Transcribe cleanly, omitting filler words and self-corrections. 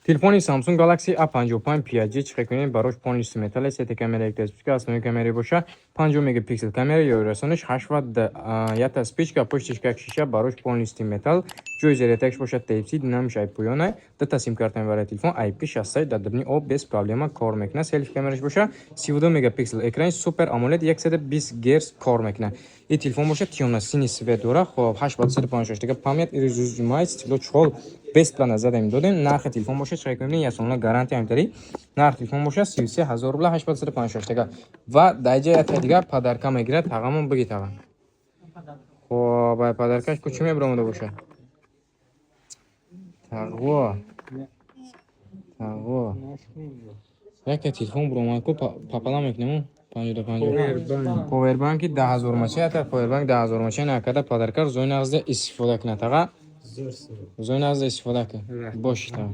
Телефони Samsung Galaxy A55 5G чӣ кунем, барош полностью металл, сета камера, якта вспышка, основной камера боша 50 мегапиксел камера, ёрасониш 8 ватт, якта вспышка, пуштиш как шиша, барош полностью металл, ҷои зарядкаш бошад Type-C, динамиш ай поёна, дута сим-карта мебарад телефон, IP63, дар дубни об без проблема кор мекунад, селфи камераш боша 32 мегапиксел, экрани Super AMOLED, 120 Гц кор мекунад. Ин телефон бошад тёмно-синий цвет дора. Хоб, 8 ватт, 356 дига память, рӯзҷумаи стекло, чехол бесплатно задем, додем. Нархи телефон бошад, чӣ кунем, як сомона гарантия ҳамтари. Нархи телефон бошад 33 000 рубла, 8 ватт, 356 дига. Ва дар ҷа якта дига подарка мегирад тағамон, биги, таға. Хоб, ай подаркаш ку чӣ мебиромада бошад? Тағво, тағво, якта телефон биромад ку, пополам мекунем, 50-50. Повербанки 10 000 мача, якта повербанк 10 000 мача накарда, подарка зои нағзда истифода кунад, таға, зои нағзда истифода кун. Боши, таға.